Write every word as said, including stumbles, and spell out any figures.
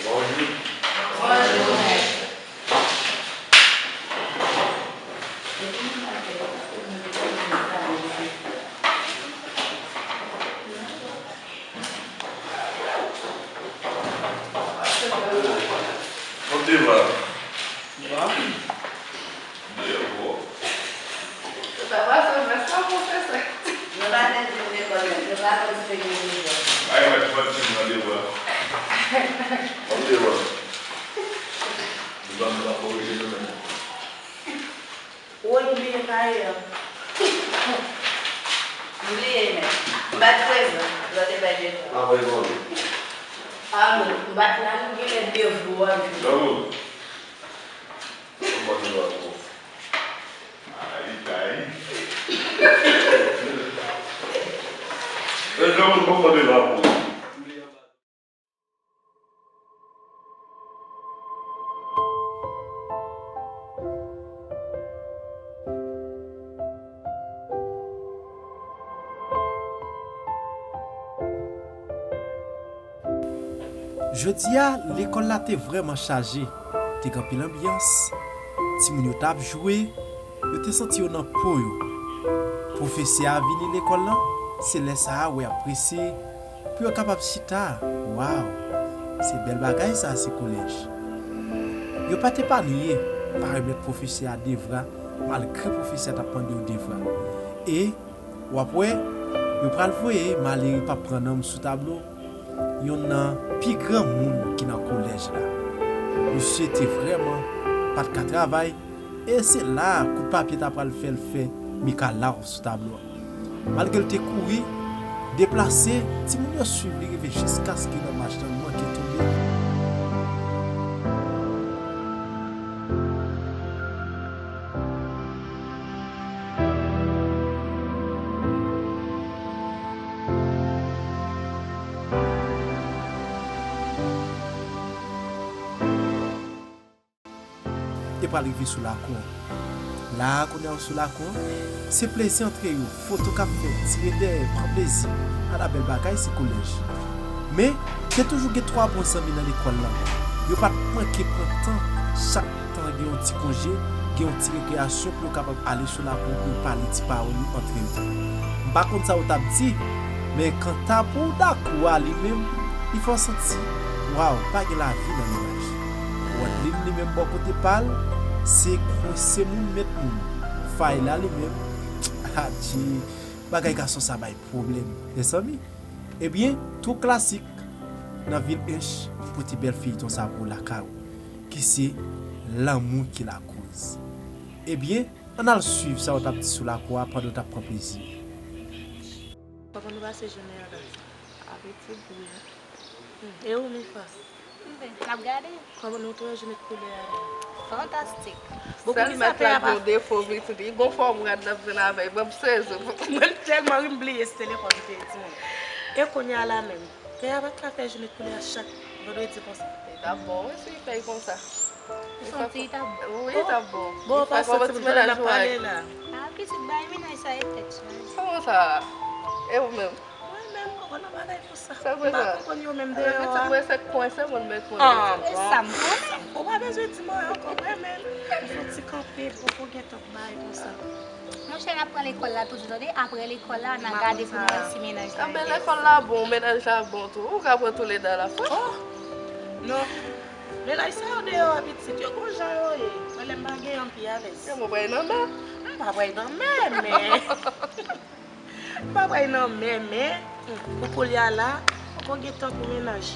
Bonjou. Bonjou, mèt. Kòman w te va? Sa va, sa va, sa, pwofesè? Nou pa te di m lekòl menm, nou pa konn si te gen devwa. Ay, mèt, mèt, mèt, mèt, devwa. Mèt, devwa. Nou pa, nou pa korije nou menm. Woy, m bliye kaye a. M bliye, mèt. M pa t prezan lè w te bay devwa. Ah, bay bon. Ah, non, m pa t la, nou genlè devwa. Bravo. Kòman nou va pou? Ay, ay. E granmoun kòman nou va pou? Jodi a, lekòl la te vrèman chaje. Te gen anpil anbyans. Timoun yo t ap jwe. Yo te santi yo nan po yo. Pwofesè a vini lekòl lan, se lè sa a w wè y ap prese pou yo kapab chita. Waw! Se bèl bagay sa, se kolèj. Yo pa t epaye pa remèt pwofesè a devwa, malgre pwofesè a t ap mande yo devwa. E W ap wè, yo pral voye malere p ap pran nonm sou tablo, youn nan pi gran moun ki nan kolèj la. Misye te vrèman pa t ka travay, e se la a kout papye ta pral fè l fè mikalaw sou tablo a. Malgre l te kouri, deplase, timoun yo swiv li rive jiskaske nan mach lan l manke tonbe. Te pral rive sou lakou an. La a, kounye a, sou lakou an, se plezi antre yo, foto k ap fèt, tire dèyè, pran plezi. Ala bèl bagay, se kolèj. Men, te toujou gen twa bon zanmi nan lekòl lan. Yo pa t manke pran tan, chak tan gen yon ti konje, gen yon ti rekreyasyon pou yo kapab ale sou lakou pou yo pale ti pawòl yo antre yo. M pa konn sa yo t ap di, men kanta pou Dakou a li menm, li fè w santi, waw, pa gen lavi nan mennaj. Wadlin li menm bò kote pa l, se kwense moun mèt moun. Fayla li menm, adje, bagay gason sa bay pwoblèm, mezanmi. Ebyen, tou klasik nan vil Ench pote bèl feyton sa pou w lakay ou, ki se Lanmou ki lakoz. Ebyen, ann al swiv sa yo t ap di sou lakou a pandan yo t ap pran plezi. Kòman nou pase jounen an la? Apetit bouyi. E ou, Mifa? M byen, n ap gade. Kòman nou twouve jounen koulè a menm? Fantastik. Sèl mèt la gen yon defo pitit, li gon fòm rad l ap jwenn avè l, ban m sezi. Mwen tèlman ri m bliye se telefòn m te di mwen. E kounye a la menm, pè a pa t ka fè jounen koulè a chak vandredi konsa? Li t ap bon wi si l fè l konsa. Ou santi li t ap bon? Wi, li t ap bon. Bon, ou pa santi m tande l ap pale la? Ah, pitit bay mennaj sa e tèt chaje. Kòman sa? E ou menm? Mwen menm, poko nan bagay konsa. M pa konprann yo menm deyò a. Pitit mwen se kwense moun mèt moun. Ah, bon. E sa m konnen. Ou pa bezwen di m anyen ankò, mwen menm. M fè ti kanpe, poko gentan bay konsa. Monchè, n ap pran lekòl la toujou, tande. Apre lekòl la, n a gade pou nou wè si mennaj la. Anben, lekòl la bon, mennaj la bon tou. Ou ka pran toulede alafwa. Oh! Non. Mennaj sa yo deyò a pitit, yo gon jan yo ye. Mwen, lè m pa gen yon pi alèz. Yo, mwen pral nan mè. M pa pral nan mè, men. M pa pral nan mè, men, hmm, pou koulye a la, poko gen tan pou mennaj.